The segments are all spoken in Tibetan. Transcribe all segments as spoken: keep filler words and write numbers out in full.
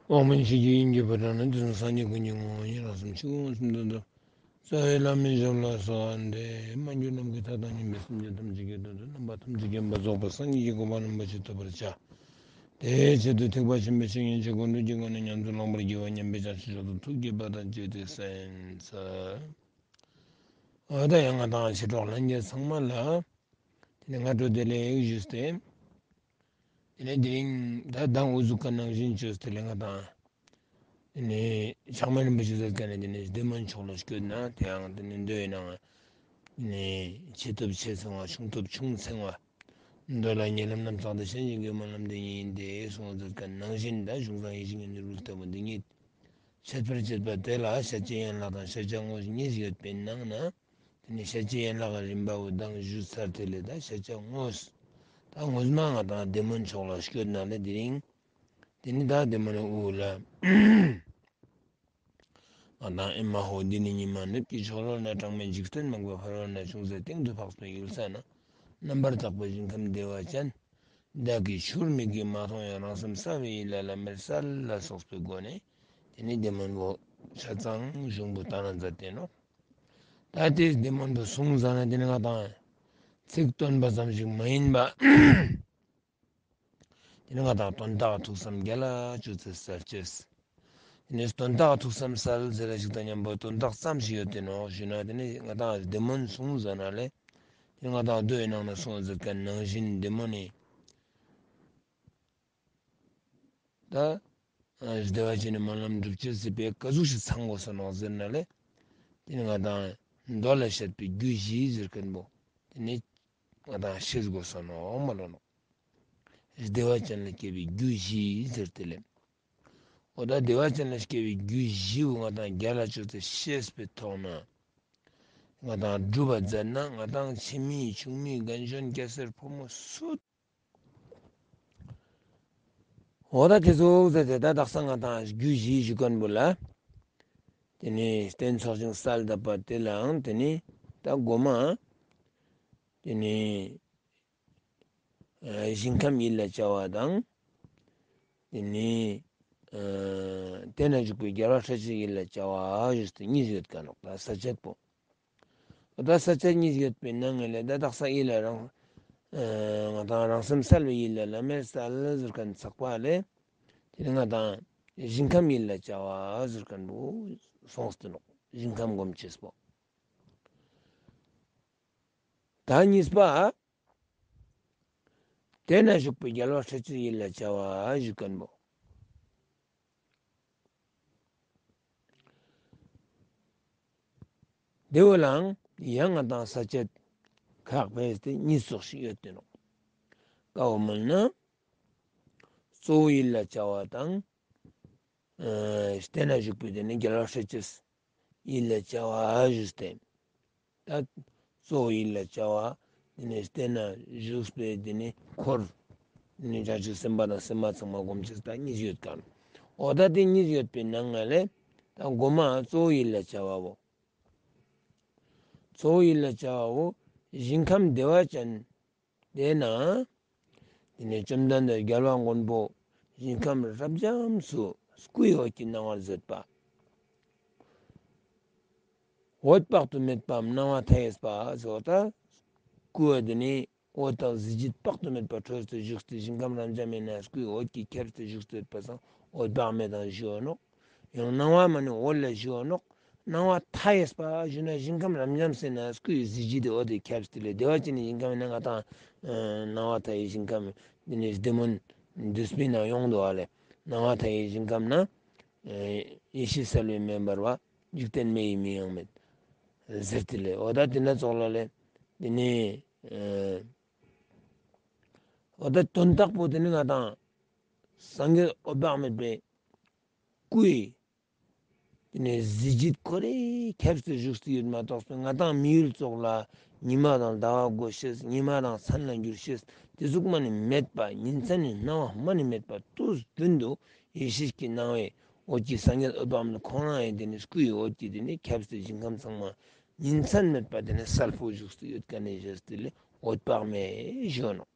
འོག་མིན་ཆོས་ཀྱི་དབྱིངས་ཀྱི་ཕོ་བྲང་ན། དུས་གསུམ་སངས་རྒྱས་ཀུན་གྱི་ངོ་བོ་ཉིད། རང་སེམས་ཕྱི་ཁོང་གསུམ་དུ་འདུ། རྩ་བའི་བླ་མའི་ཞབས་ལ་གསོལ་བ་འདེབས། མ་གྱུར་ནམ་མཁའི་མཐའ་དང་མཉམ་པའི་སེམས་ཅན་ཐམས་ཅད་ཀྱི་དོན་དུ། རྣམ་པ་ཐམས་ཅད་མཁྱེན་པ་རྫོགས་པའི་སངས་རྒྱས་ཀྱི་གོ་འཕང་རིན་པོ་ཆེ་ཐོབ་པར་བྱ། དེའི་ཆེད་དུ་ཐེག་པ་ཆེན་པོའི་བཤེས་གཉེན་ཆེ་དགོངས་འགྲེལ་གྱི་སྒོ་ནས་ཉམས་སུ་བླང་བར་བགྱི་བ། སྙན་པའི་བྱང་ཆུབ་མཆོག་ཏུ་ཐུགས་བསྐྱེད་པ་དང་བཅས་ཏེ་གསན་འཚལ། འོ་ད་ཡང་ང་དང་མཆེད་གྲོགས་ལྷན་རྒྱས་ཚང་མ་ལ། དེ་ནས་སྔ་དྲོ་བདེ་ལེགས་ཞུས་ཏེ། དེ་ནས་དེ་རིང་ད་མདང་དབུ་ཚུགས་ཀ་ནང་བཞིན་བཅོས་ཏེ་ལས་ང་དང་། དེ་ནས་ཕྱག་དམར་རིན་པོ་ཆེ་ཟེར་མཁན་ནི་དེ་ནས་བདེ་སྨོན་མཆོག་ལ་བསྐྱོད་ན། དེའང་དེ་ནས་མདོའི་ནང་། དེ་ནས་ཆེ་ཐོབ་ཆེ་ཚང་བ། ཆུང་ཐོབ་ཆུང་ཚང་བ། མདོ་ལ་ཉེ་ལམ་རྣམ་གསལ་དང་། གཞན་གཞན་གྱི་སྨོན་ལམ་འདི་ཉིད་ཡིན་ཏེ། གསུངས་ཟེར་མཁན་ནང་བཞིན། ད་གཞུང་བཟང་ཡིད་བཞིན་གྱི་ནོར་བུ་ལྟ་བུ་འདི་ཉིད། འཆད་པར་བྱེད་པ་དེ་ལ་ཤཱཀྱའི་ཡན་ལག་དང་ཤཱཀྱ་དངོས་གཉིས་ཡོད་པའི་ནང་ན། དེ་ནས་ཤཱཀྱའི་ཡན་ལག་གི་རིམ་པ་བོ་མདང་ཞུས་ཚར། དེ་ལས་ད་ཤཱཀྱ་དངོས། ད་དངོས་མ་ང་དང་བདེ་སྨོན་མཆོག་ལ་བསྐྱོད་ན་ལས་དེ་རིང་། དེ་ནི་ད་བདེ་སྨོན་དབུ་ལ། ང་དང་ཨེ་མ་ཧོ། འདི་ནི་ཉི་མ་ནུབ་ཀྱི་ཕྱོགས་ལ། གྲངས་མེད་འཇིག་རྟེན་མང་པོའི་ཕ་རོལ་ན། ཅུང་ཟད་སྟེང་དུ་འཕགས་པའི་ཡུལ་ས་ན། རྣམ་པར་དག་པའི་ཞིང་ཁམས་བདེ་བ་ཅན། བདག་གིས་ཆུར་མིག་གིས་མ་མཐོང་ཡང་། རང་སེམས་གསལ་བའི་ཡུལ་ལ་ལམ་མེར་གསལ་ལ་སོགས་པའི་སྒོ་ནས། དེ་ནི་བདེ་སྨོན་པོ་ཆ་ཚང་གཞུང་པོ་ལྟར་ན་མཛད་དེ་ནོ། ད་དེ་བདེ་སྨོན་པོ་གསུངས་ཙ་ན་དེ་ནི་ང་དང་ཚིག་བཏོན་པ་ཙམ་ཞིག་མ་ཡིན་པ། དེ་ནི་ང་དང་དོན་དག་ཐུགས་བསམ་རྒྱ་ལ་བཅོལ་ཚེ་གསལ་བྱེད། དེ་ནི་དོན་དག་ཐུགས་བསམ་གསལ་ཟེར་ར་ཞིག་དང་མཉམ་པོ་དོན་དག་ཙམ་ཞིག་ཡོད་དེ་ནོ་ཞུས་ན། དེ་ནི་ང་དང་བདེ་སྨོན་གསུངས་ཙ་ན་ལས། དེ་ནི་ང་དང་མདོའི་ནང་ན་གསུངས་ཟེར་མཁན་ནང་བཞིན་བདེ་སྨོན་ནི། ད་བདེ་བ་ཅན་ནི་སྨོན་ལམ་འགྲུབ་ཅེས་སྲིད་པའི་ག་ཟུག་ཞིག་ཚང་དགོས་སོ་ནོ་ཟེར་ན་ལས། དེ་ནི་ང་དང་མདོ་ལ་བཤད་པའི་རྒྱུ་བཞི་ཟེར་མཁན་པོ། དེ་ནི་ང་དང་ཤེས་དགོས་སོ་ནོ་མ་ལོ་ནོ། བདེ་བ་ཅན་ལ་སྐྱེ་བའི་རྒྱུ་བཞི་ཟེར་ཏེ་ལས། འོ་ད་བདེ་བ་ཅན་ལ་སྐྱེ་བའི་རྒྱུ་བཞི་བོ་ང་དང་རྒྱ་ལ་བཅོལ་ཏེ་ཤེས་པའི་ཐོག་ན། ང་དང་སྒྲུབ་པ་མཛད་ན་ང་དང་ཆེ་མི་ཆུང་མི་རྒན་གཞོན་སྐྱ་སེར་ཕོ་མོ་སུ། འོ་ད་དེ་ཚོ་ཟེར་ཏེ་ད་དག་ས་ང་དང་རྒྱུ་བཞི་ཞུ་མཁན་པོ་ལ། དེ་ནས་རྟེན་ཚོགས་ཞིང་གསལ་གདབ་པ་དེ་ལའང་དེ་ནས་ད་མགོ་མ། དེ་ནས་ཨ་ཞིང་ཁམས་ཡིད་ལ་བྱ་བ་དང་། དེ་ནས་ཨ་དེ་ན་བཞུགས་པའི་རྒྱལ་བ་སྲས་བཅས་ཡིད་ལ་བྱ་བ་ཞུས་ཏེ་གཉིས་ཡོད་ཀ་ནོག་ད་ས་བཅད་པོ། ད་ས་བཅད་གཉིས་ཡོད་པའི་ནང་ལས་ད་དག་ས་ཡིད་ལ་རང་ཨ་ང་དང་རང་སེམས་གསལ་བའི་ཡུལ་ལ་ལམ་མེར་གསལ་ཟེར་མཁན་ཚགས་པ་ལས། དེ་ནི་ང་དང་ཞིང་ཁམས་ཡིད་ལ་བྱ་བ་ཟེར་མཁན་པོ་སོང་སྟེ་ནོག་ཞིང་ཁམས་སྒོམ་ཅེས་པོ། ད་གཉིས་པ། དེ་ན་བཞུགས་པའི་རྒྱལ་བ་སྲས་བཅས་ཡིད་ལ་བྱ་བ་ཞུ་མཁན་པོ། དེ་བོ་ལའང་ཡང་ང་དང་ས་བཅད་ཁག་ཕེས་ཏེ་གཉིས་ཙོགས་ཤིག་ཡོད་དེ་ནོག་ཀ་བོ་མིན་ན། གཙོ་བོ་ཡིད་ལ་བྱ་བ་དང་། ཨ་དེ་ན་བཞུགས་པའི་དེ་ནི་རྒྱལ་བ་སྲས་བཅས་ཡིད་ལ་བྱ་བ་ཞུས་ཏེ། ད་གཙོ་བོ་ཡིད་ལ་བྱ་བ། དེ་ནས་དེ་ན་བཞུགས་པའི་དེ་ནི་འཁོར། དེ་ནི་བྱང་ཆུབ་སེམས་དཔའ་དང་སེམས་མ་ཚང་མ་སྒོམ་ཅེས་ད་གཉིས་ཡོད་ཀ་ནོག་འོ་ད་དེ་གཉིས་ཡོད་པའི་ནང་ང་ལས་ད་མགོ་མ་གཙོ་བོ་ཡིད་ལ་བྱ་བ་བོ། གཙོ་བོ་ཡིད་ལ་བྱ་བ་བོ། ཞིང་ཁམས་བདེ་བ་ཅན། དེ་ན། དེ་ནས་བཅོམ་ལྡན་འདས་རྒྱལ་བ་མགོན་པོ་ཞིང་ཁམས་རབ་འབྱམས་སུ་སྐུའི་འོད་ཀྱི་སྣང་བར་མཛད་པ། འོད་དཔག་ཏུ་མེད་པའམ་སྣང་བ་མཐའ་ཡས་པ་ཟེར་བ་ད། སྐུ་བོ་དེ་ནི་འོད་དང་གཟི་བརྗིད་དཔག་ཏུ་མེད་པ་འཕྲོས་ཏེ་བཞུགས་ཏེ་ཞིང་ཁམས་རབ་འབྱམས་ཡིན་ན་སྐུའི་འོད་ཀྱིས་ཁྱབ་སྟེ་བཞུགས་ཏེ་ཡོད་པ་སང་འོད་དཔག་མེད་དང་ཞུའོ་ནོག་ཡང་སྣང་བ་མ་ནི་འོད་ལ་ཞུའོ་ནོག་སྣང་བ་མཐའ་ཡས་པ་ཞུ་ན་ཞིང་ཁམས་རབ་འབྱམས་ཟེར་ན་སྐུའི་གཟི་བརྗིད་དེ་འོད་དེ་ཁྱབ་སྟེ་ལས་བདེ་བ་ཅན་ནི་ཞིང་ཁམས་ཡིན་ན་ང་དང་སྣང་བ་མཐའ་ཡས་ཞིང་ཁམས་འདི་ནི་བདེ་སྨོན་འདུས་པའི་ནང་ཡོང་འདུག་བ་ལས། སྣང་བ་མཐའ་ཡས་ཞིང་ཁམས་ན་ཡེ་ཤེས་གསལ་བའི་མེ་འབར་བ། འཇིག་རྟེན་མེ་ཡི་མིང་ཡང་མེད། ཟེར་ཏེ་ལས་འོ་ད་དེ་ན་ཙོགས་ལ་ལས། དེ་ནས་འོ་ད་དོན་དག་པོ་དེ་ནི་ང་དང་སངས་རྒྱས་འོད་དཔག་མེད་པའི་སྐུའི་དེ་ནས་གཟི་བརྗིད་ཁོ་རེ་ཁྱབ་སྟེ་བཞུགས་སུ་ཡོད་མ་གཏོགས་པའི་ང་དང་མི་ཡུལ་ཙོགས་ལ་ཉི་མ་དང་ཟླ་བ་དགོས་ཤེས། ཉི་མ་དང་མཚན་ལ་འགྱུར་ཤེས་དེ་ཟུག་མ་ནི་མེད་པ། ཉིན་མཚན་ནི་སྣང་བ་མ་ནི་མེད་པ་དུས་རྒྱུན་དུ་ཡེ་ཤེས་ཀྱི་སྣང་བའི་འོད་ཀྱི་སངས་རྒྱས་འོད་དཔག་མེད་ཁོང་རང་ཡང་དེ་ནི་སྐུའི་འོད་ཀྱིས་དེ་ནི་ཁྱབ་སྟེ་ཞིང་ཁམས་ཚང་མ་ཉིན་མཚན་མེད་པ་དེ་ནི་གསལ་པོ་བཞུགས་སུ་ཡོད་མཁན་ནི་ཞེས་དེ་ལས་འོད་དཔག་མེད་ཞུ་ནོག་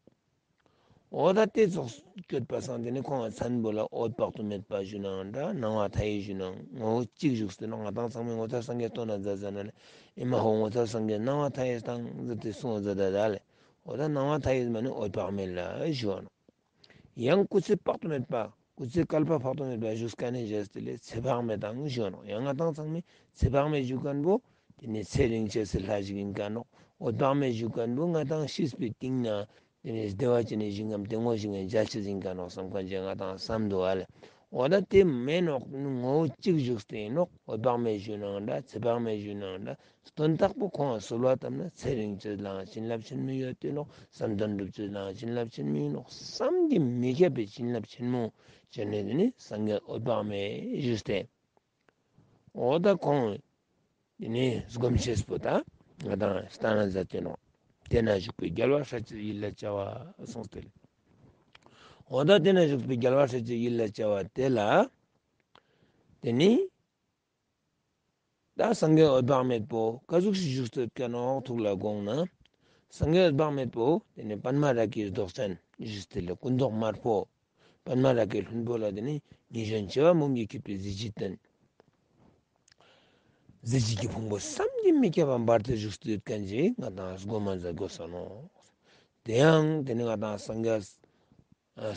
འོ་ད་དེ་ཙོགས་སྐྱོད་པ་སང་དེ་ནི་ཁོང་མཚན་པོ་ལ་འོད་དཔག་ཏུ་མེད་པ་ཞུ་ནའང་འདྲ། སྣང་བ་མཐའ་ཡས་ཞུ་ནའང་ངོ་བོ་གཅིག་བཞུགས་ཏེ་ནོག། ང་དང་ཚང་མས་ངོ་མཚར་སངས་རྒྱས་སྟོན་ན་མཛད་ཟེར་ན་ལས་ཨེ་མ་ཧོ་ངོ་མཚར་སངས་རྒྱས་སྣང་བ་མཐའ་ཡས་དང་ཟེར་ཏེ་གསུངས་མཛད་ད་ད་ལས། འོ་ད་སྣང་བ་མཐའ་ཡས་མ་ནི་འོད་དཔག་མེད་ལ་ཞུ་ནོག། ཡང་སྐུ་ཚེ་དཔག་ཏུ་མེད་པ། སྐུ་ཚེ་བསྐལ་པ་དཔག་ཏུ་མེད་པ་བཞུགས་མཁན་ནི་བཞག་སྟེ་ལས་ཚེ་དཔག་མེད་དང་ཞུ་ནོག། ཡང་ང་དང་ཚང་མས་ཚེ་དཔག་མེད་ཞུ་མཁན་པོ་དེ་ནི་ཚེ་རིང་ཆེ་སི་ལྷ་ཞིག་ཡིན་མཁན་ནོག། འོད་དཔག་མེད་ཞུ་མཁན་པོ་ང་དང་ཤི་བའི་སྟེང་ན་དེ་ནི་བདེ་བ་ཅན་ནི་ཞིང་ཁམས་དེ་ངོ་ཞིག་ཡང་རྒྱ་ཆེ་ཟིན་མཁན་ནོག་བསམ་མཁན་ཅན་ང་དང་བསམ་འདུག་ཨ་ལས། འོ་ད་དེ་མེད་ནོག། ངོ་བོ་གཅིག་བཞུགས་ཏེ་ཡིན་ནོག། འོད་དཔག་མེད་ཞུ་ནའང་འདྲ། ཚེ་དཔག་མེད་ཞུ་ནའང་འདྲ། སྟོན་བདག་པོ་ཁོང་གསོལ་བ་བཏབ་ན་ཚེ་རིང་ཆེ་ལའང་བྱིན་རླབས་ཆེན་མོ་ཡོད་དེ་ནོག། བསམ་དོན་འགྲུབ་ཆེ་ལའང་བྱིན་རླབས་ཆེན་མོ་ཡིན་ནོག། བསམ་གྱིས་མི་ཁྱབ་པའི་བྱིན་རླབས་ཆེན་མོ་བྱོན་ནས་དེ་ནི་སངས་རྒྱས་འོད་དཔག་མེད་བཞུགས་ཏེ། འོ་ད་ཁོང་དེ་ནི་སྒོམ་ཆེན་པོ་ད་ང་དང་སྟན་ན་མཛད་དེ་ནོག། དེ་ན་བཞུགས་པའི་རྒྱལ་བ་སྲས་ཀྱི་ཡིད་ལ་བྱ་བ་གསུངས་ཏེ། འོ་ད་དེ་ན་བཞུགས་པའི་རྒྱལ་བ་སྲས་ཀྱི་ཡིད་ལ་བྱ་བ་དེ་ལ་དེ་ནི། ད་སངས་རྒྱས་འོད་དཔག་མེད་པོ་ག་ཟུག་ཞིག་བཞུགས་སྟེ་ཡོད་མཁན་ནོག་ཐུགས་ལ་དགོངས་ན། སངས་རྒྱས་འོད་དཔག་མེད་པོ་དེ་ནི་པདྨ་རཱ་གའི་མདོག་ཅན་བཞུགས་ཏེ་ལས་སྐུ་མདོག་དམར་པོ། པདྨ་རཱ་གའི་ལྷུན་པོ་ལ་དེ་ནི་ཉི་གཞོན་བྱེ་བ་འབུམ་གྱིས་འཁྱུད་པའི་གཟི་བརྗིད་ལྡན། གཟི་བརྗིད་ཀྱི་ཕུང་པོ་བསམ་གྱིས་མི་ཁྱབ་པ་འབར་ཏེ་བཞུགས་སྟེ་ཡོད་མཁན་ཅིག་ང་དང་སྒོམ་མ་མཛད་དགོས་ས་ནོག། དེ་ཡང་དེ་ནི་ང་དང་སངས་རྒྱས་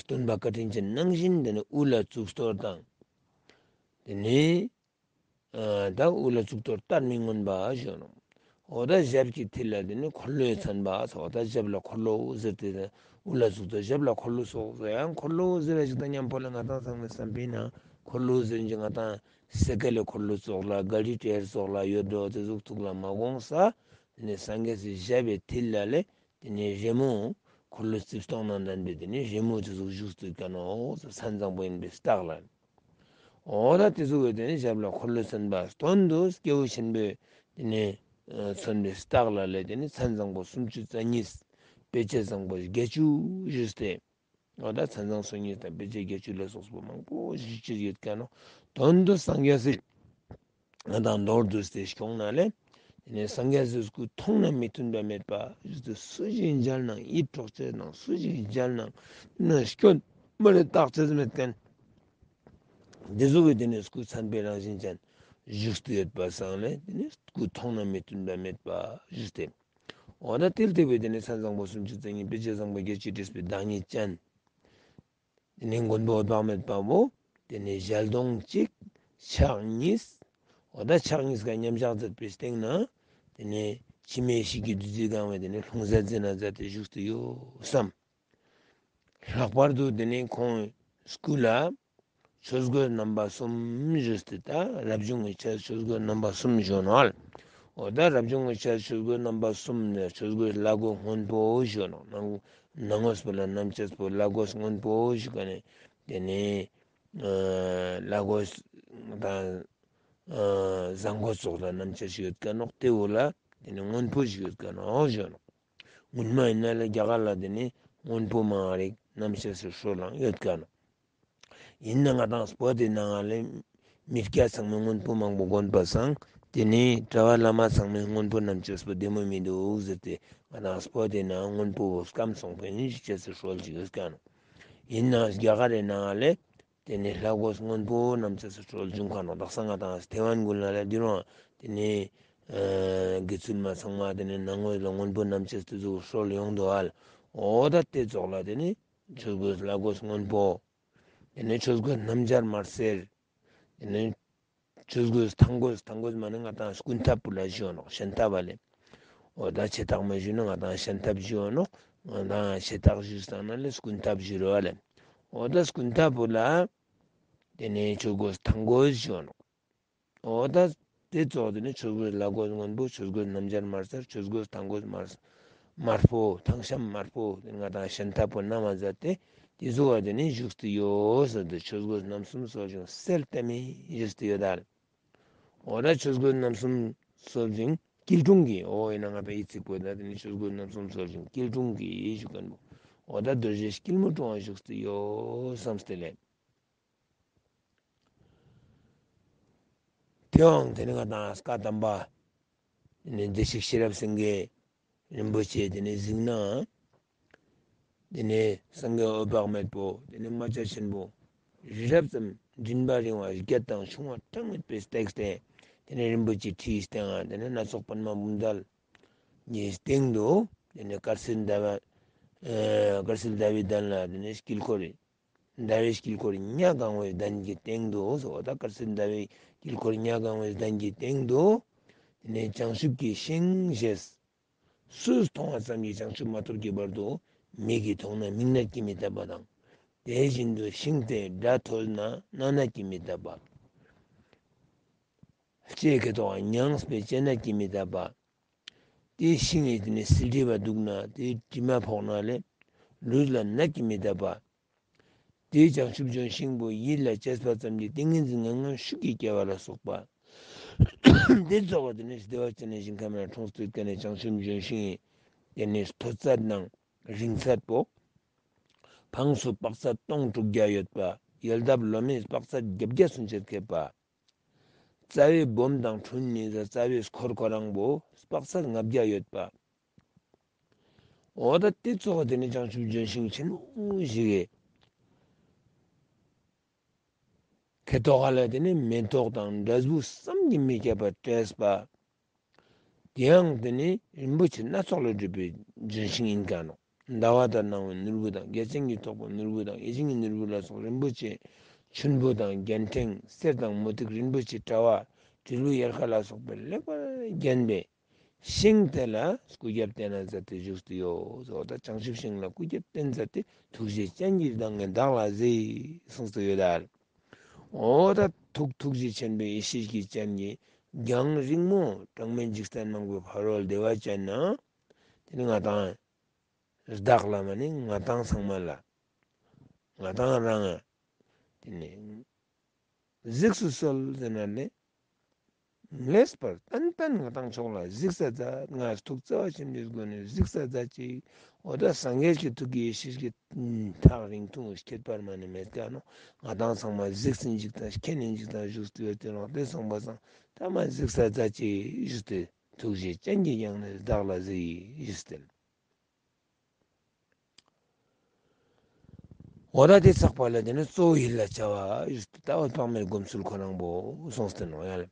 སྟོན་པ་བཀའ་དྲིན་ཅན་ནང་བཞིན་དེ་ནི་དབུ་ལ་གཙུག་ཏོར་དང་། དེ་ནི། ཨ་ད་དབུ་ལ་གཙུག་ཏོར་ལྟར་མི་མངོན་པ་ཞུ་ནོག། འོ་ད་ཞབས་ཀྱི་མཐིལ་ལ་དེ་ནི་འཁོར་ལོས་མཚན་པ་སོགས། ད་ཞབས་ལ་འཁོར་ལོ་ཟེར་ཏེ་དབུ་ལ་གཙུག་ཏོར་ཞབས་ལ་འཁོར་ལོ་སོགས་ཟེར། ཡང་འཁོར་ལོ་ཟེར་བ་ཞིག་དང་མཉམ་པོ་ལ་ང་དང་ཚང་མའི་བསམ་པའི་ནང་འཁོར་ལོ་ཟེར་གྱི་ང་དང་སེ་ཀལ་ལ་འཁོར་ལོ་སོགས་ལ་ག་རི་ཊེར་སོགས་ལ་ཡོད་འགྲོ་དེ་ཟུག་ཐུགས་ལ་མ་དགོངས་ས། དེ་ནི་སངས་རྒྱས་སི་ཞབས་པའི་མཐིལ་ལ་ལས། དེ་ནས་རི་མོ། འཁོར་ལོ་རྩིབས་སྟོང་དང་ལྡན་པའི་དེ་ནས་རི་མོ་དེ་ཟུག་བཞུགས་སུ་བཀའ་ནོ། མཚན་བཟང་པོ་ཡིན་པའི་རྟགས་ལ། འོ་ད་དེ་ཟུག་གི་དེ་ནས་ཞབས་ལ་འཁོར་ལོ་མཚོན་པ་དོན་དུ་སྐྱེས་བུ་ཆེན་པོས་དེ་ནས་མཚོན་པའི་རྟགས་ལ་ལས་དེ་ནས་མཚན་བཟང་པོ་སུམ་ཅུ་རྩ་གཉིས། དཔེ་བྱད་བཟང་པོ་བརྒྱད་ཅུ་བཞུགས་ཏེ། འོ་ད་མཚན་བཟང་སོ་གཉིས་དང་དཔེ་བྱད་བརྒྱད་ཅུ་ལ་སོགས་པ་མང་པོ་ཞིག་ཅིག་ཡོད་ཀྱང་ནོ། དོན་དུ་སངས་རྒྱས་སི་ང་དང་མདོར་བསྡུས་ཏེ་སྐྱོང་ན་ལས། དེ་ནས་སངས་རྒྱས་སི་སྐུ་མཐོང་ན་མི་མཐུན་པ་མེད་པ། སུ་ཞིག་མཇལ་ནའང་ཡིད་འཕྲོག་ཆེ་ནང་སུ་ཞིག་མཇལ་ནའང་ན་སྐྱོན་མ་རེ་བརྟག་ཆེ་མེད་མཁན། འདི་ཟུག་གི་དེ་ནས་སྐུ་མཚན་དཔེ་རང་བཞིན་ཅན་བཞུགས་ཏེ་ཡོད་པ་སང་ལས་དེ་ནས་སྐུ་མཐོང་ན་མི་མཐུན་པ་མེད་པ་བཞུགས་ཏེ། འོ་ན་དེ་ལྟ་བུའི་དེ་ནི་མཚན་བཟང་པོ་སུམ་ཅུ་རྩ་གཉིས་དཔེ་བྱད་བཟང་པོ་བརྒྱད་ཅུས་བྲིས་པའི་བདག་ཉིད་ཅན། དེ་ནི་མགོན་པོ་འོད་དཔག་མེད་པ་བོ། དེ་ནི་ཞལ་གདོང་གཅིག་ཕྱག་གཉིས། འོ་ད་ཕྱག་གཉིས་ཀ་མཉམ་བཞག་མཛད་པའི་སྟེང་ན། དེ་ནི་འཆི་མེད་གཤིས་ཀྱི་བདུད་རྩིས་གང་བའི་དེ་ནི་ལྷུང་བཟེད་འཛིན་ན་མཛད་དེ་བཞུགས་ཏེ་ཡོད་བསམ། ལྷག་པར་དུ་དེ་ནི་ཁོང་སྐུ་ལ་ཆོས་གོས་རྣམ་པ་གསུམ་བཞུགས་ཏེ། ད་རབ་བྱུང་གི་ཆར་ཆོས་གོས་རྣམ་པ་གསུམ་བཞུགས་ནོ། འོ་ད་རབ་བྱུང་གི་ཆར་ཆོས་གོས་རྣམ་པ་གསུམ་ནས་ཆོས་གོས་བླ་གོས་སྔོན་པོ་བཞུགས་ནོ། ནང་ནང་ངོས་པོ་ལ་བསྣམས་ཅེས་པོ་བླ་གོས་སྔོན་པོ་བཞུགས་ཀ་ནས་དེ་ནི་ཨ་བླ་གོས་དང་ཨ་བཟང་གོས་སོགས་ལ་བསྣམས་ཅེས་ཡོད་ཀ་ནོ། དེ་འོ་ལ་དེ་ནི་སྔོན་པོ་ཞིག་ཡོད་ཀ་ནོ་བཞུགས་ནོ། སྔོན་མ་ཡིན་ན་ལས་རྒྱ་གར་ལ་དེ་ནི་སྔོན་པོ་མང་རིགས་རྣམ་བཤད་སུ་སྲོལ་ལང་ཡོད་ཀ་ནོ། ཡིན་ན་ང་དང་བོད་དེ་ནང་ལས་མི་སྐྱ་ཚང་མས་སྔོན་པོ་མང་པོ་གོན་པ་སང་དེ་ནི་གྲྭ་བ་བླ་མ་ཚང་མས་སྔོན་པོ་རྣམས་ཅོས་པོ་བདེ་མོ་མི་འདུག་ཟེར་ཏེ་ང་དང་བོད་དེ་ནང་སྔོན་པོ་སྐམ་སོང་པས་ནི་ཞིག་ཅེས་སུ་སྲོལ་ཞིག་ཡོད་ཀ་ནོ། ཡིན་ན་རྒྱ་གར་རེ་ནང་ལས། དེ་ནས་བླ་གོས་སྔོན་པོ་རྣམས་ཅོས་སུ་སྲོལ་བྱུང་ཁ་ནོ། དག་ས་ང་དང་ཐེ་ཝན་ཀུན་ལ་ལ་འདི་རུང་དེ་ནས་ཨ་དགེ་ཚུལ་མ་ཚང་མ་དེ་ནས་ནང་ངོས་ལ་སྔོན་པོ་རྣམས་ཅོས་དེ་ཚོ་སྲོལ་ཡོང་དུ་ཨ་ལ། འོ་ད་དེ་ཙོགས་ལ་དེ་ནས་ཆོས་གོས་བླ་གོས་སྔོན་པོ། དེ་ནས་ཆོས་གོས་སྣམ་སྦྱར་དམར་སེར། དེ་ནས་ཆོས་གོས་ཐང་གོས་ཐང་གོས་མ་ནི་ང་དང་སྐུ་འཐབ་པོ་ལ་ཞུ་ནོ། ཤམ་ཐབས་པ་ལས། འོ་ད་ཆེ་ཐག་མ་ཞུ་ན་ང་དང་ཤམ་ཐབས་ཞུ་ནོ། ང་དང་ཆེ་ཐག་ཞུ་སྟངས་ན་ལས་སྐུ་འཐབ་ཞུ་རོ་ཨ་ལས། འོ་ད་སྐུ་འཐབ་པོ་ལ། དེ་ནས་ཆོས་གོས་ཐང་གོས་ཞུ་ནོ། འོ་ད་དེ་ཙོགས་དེ་ནས་ཆོས་གོས་བླ་གོས་སྔོན་པོ། ཆོས་གོས་སྣམ་སྦྱར་དམར་སེར། ཆོས་གོས་ཐང་གོས་དམར་དམར་པོ། ཐང་ཤམ་དམར་པོ་དེ་ང་དང་ཤམ་ཐབས་པོ་རྣམས་མ་མཛད་དེ། དེ་ཚོ་བ་དེ་ནས་བཞུགས་ཏེ་ཡོད་ཟེར་ཏེ་ཆོས་གོས་རྣམ་གསུམ་གསོལ་ཞིང་གསལ་བཏབ་མི་བཞུགས་ཏེ་ཡོད་ད། འོ་ད་ཆོས་གོས་རྣམ་གསུམ་གསོལ་ཞིང་སྐྱིལ་ཀྲུང་གིས། འོ་ཡིན་ན་ང་པའི་ཡིད་ཚིག་པོ་ད་དེ་ནི་ཆོས་གོས་རྣམ་གསུམ་གསོལ་ཞིང་སྐྱིལ་ཀྲུང་གིས་བཞུགས་མཁན་པོ། འོ་ད་རྡོ་རྗེ་སྐྱིལ་མོ་ཀྲུང་བ་བཞུགས་ཏེ་ཡོད་བསམ་སྟེ་ལས། དེའང་དེ་ནི་ང་དང་བཀའ་གདམས་པ་དེ་ནི་བདེ་གཤེགས་ཤེས་རབ་སེང་གེ་རིན་པོ་ཆེ་དེ་ནི་གཟིགས་ན། དེ་ནས་སངས་རྒྱས་འོད་དཔག་མེད་པོ། དེ་ནས་མ་ཆ་ཆེན་པོ། རི་རབ་ཙམ་མགྲིན་པ་རིང་བ་བརྒྱད་དང་ཆུང་བ་གྲངས་མེད་པས་བཏེགས་ཏེ། དེ་ནས་རིན་པོ་ཆེ་ཁྲིའི་སྟེང་ང་དེ་ནས་སྣ་ཚོགས་པདྨ་འབུམ་དཀར་གྱི་སྟེང་དུ། དེ་ནས་དཀར་གསལ་ཟླ་བ། ཨ། དཀར་གསལ་ཟླ་བའི་གདན་ལ། དེ་ནས་དཀྱིལ་འཁོར། ཟླ་བའི་དཀྱིལ་འཁོར་ཉ་གང་བའི་གདན་གྱི་སྟེང་དུ་ཟེར་བ་དང་། དཀར་གསལ་ཟླ་བའི་དཀྱིལ་འཁོར་ཉ་གང་བའི་གདན་གྱི་སྟེང་དུ། དེ་ནས་བྱང་ཆུབ་ཀྱི་ཤིང་ཞེས། སུས་མཐོང་བ་ཙམ་གྱིས་བྱང་ཆུབ་མ་ཐོབ་ཀྱི་བར་དུ་མིག་གིས་མཐོང་ན་མིག་ནད་ཀྱིས་མི་འཐབ་པ་དང་། དེ་བཞིན་དུ་ཤིང་དེའི་སྒྲ་ཐོས་ན་རྣ་ནད་ཀྱིས་མི་འཐབ་པ། ལྕེ་གི་ཐོག་མྱངས་པས་ལྕེ་ནད་ཀྱིས་མི་འཐབ་པ། དེའི་ཤིང་ཡི་དེ་ནས་སིལ་བྲིས་པ་བདུག་ན་དེའི་དྲི་མ་ཕོག་ན་ལས་ལུས་ལ་ནད་ཀྱིས་མི་འཐབ་པ། དེའི་བྱང་ཆུབ་ལྗོན་ཤིང་པོ་ཡིད་ལ་བྱེད་པ་ཙམ་གྱིས་ཏིང་ངེ་འཛིན་ངང་ངམ་ཤུགས་ཀྱིས་སྐྱེ་བ་ལ་སོགས་པ། དེ་ཚོགས་པ་དེ་ནས་བདེ་བ་ཅན་ནས་ཞིང་ཁམས་ལ་འཁྲུངས་སུ་བསྐྱལ་ནས་བྱང་ཆུབ་ལྗོན་ཤིང་ཡི་དེ་ནས་མཐོ་ཚད་དང་རིང་ཚད་པོ། འཕངས་སུ་དཔག་ཚད་སྟོང་དྲུག་བརྒྱ་ཡོད་པ། ཡལ་འདབ་ལོ་མས་དཔག་ཚད་བརྒྱད་བརྒྱ་སུམ་ཅུར་ཁེབས་པ། རྩ་བའི་སྦོམ་དང་ཁྲོན་ནི་རྩ་བའི་འཁོར་ཁོ་རང་པོ་དཔག་ཚད་ལྔ་བརྒྱ་ཡོད་པ། འོ་ད་དེ་ཚོགས་དེ་ནི་བྱང་ཆུབ་ལྗོན་ཤིང་ཆེན་པོ་ཞིག་གི་ཁེ་ཐོག་ལ་དེ་ནི་མེ་ཏོག་དང་འབྲས་བུ་བསམ་གྱིས་མི་ཁྱབ་པ་བཀྲེས་པ། དེའང་དེ་ནི་རིན་པོ་ཆེ་སྣ་ཚོགས་ལས་གྲུབ་པའི་ལྗོན་ཤིང་ཡིན་ཀ་ནོ། ཟླ་བ་ལྟར་སྣང་བའི་ནོར་བུ་དང་། རྒྱལ་ཆེན་གྱི་ཐོག་པའི་ནོར་བུ་དང་། ཡིད་བཞིན་གྱི་ནོར་བུ་ལ་སོགས་རིན་པོ་ཆེ་ཆུན་པོ་དང་། རྒྱན་ཕྲེང་གསེར་དང་མུ་ཏིག་རིན་པོ་ཆེ་དྲ་བ་དྲིལ་བུ་ཡལ་ག་ལ་སོགས་པས་ལེགས་པར་བརྒྱན་པའི་ཤིང་དེ་ལ་སྐུ་རྒྱབ་བརྟེན་ན་མཛད་དེ་བཞུགས་ཏེ་ཡོད་ཟེར་བ་དང་། བྱང་ཆུབ་ཤིང་ལ་སྐུ་རྒྱབ་བརྟེན་མཛད་དེ་ཐུགས་རྗེ་ཅན་གྱིས་བདག་ངས་བདག་ལ་གཟིགས་གསུངས་ཏེ་ཡོད་ལ། འོ་ད་ཐུགས་ཐུགས་རྗེ་ཆེན་པོའི་ཡེ་ཤེས་ཀྱི་སྤྱན་གྱིས་རྒྱང་རིང་མོ་གྲངས་མེད་འཇིག་རྟེན་མང་པོའི་ཕ་རོལ་བདེ་བ་ཅན་ན། དེ་ནི་ང་དང་བདག་ལ་མ་ནི་ང་དང་ཚང་མ་ལ། ང་དང་རང་ང་། དེ་ནི་གཟིགས་སུ་གསོལ་ཟེར་ན་ལས། ངེས་པར་ཏན་ཏན་ང་དང་མཆོག་ལ་གཟིགས་ས་མཛད། ང་ཐུགས་བརྩེ་བ་ཆེན་པོའི་སྒོ་ནས་གཟིགས་ས་མཛད་ཅིག་འོ་ད་སངས་རྒྱས་ཀྱི་ཐུགས་ཀྱི་ཡེ་ཤེས་ཀྱི་ཐག་རིང་ཐུང་ཁྱད་པར་མ་ནི་མེད་ཀ་ནོ། ང་དང་ཚང་མ་གཟིགས་སུ་འཇུག་དང་མཁྱེན་ནས་འཇུག་དང་བཞུགས་ཏེ་ཡོད་དེ་ལོག་དེ་སོང་པ་སང་ཐ་མ་གཟིགས་ས་མཛད་ཅིག་ཞུས་ཏེ། ཐུགས་རྗེ་ཅན་གྱིས་ཡང་ནས་བདག་ལ་གཟིགས་ཞུས་ཏེ། འོ་ད་དེ་ཚགས་པ་ལ་དེ་ནི་གཙོ་བོ་ཡིད་ལ་བྱ་བ་ཞུས་ཏེ། ད་འོད་དཔག་མེད་སྒོམ་ཚུལ་ཁོ་རང་པོ་གསུངས་ཏེ་ནོ་ཡ་ལ།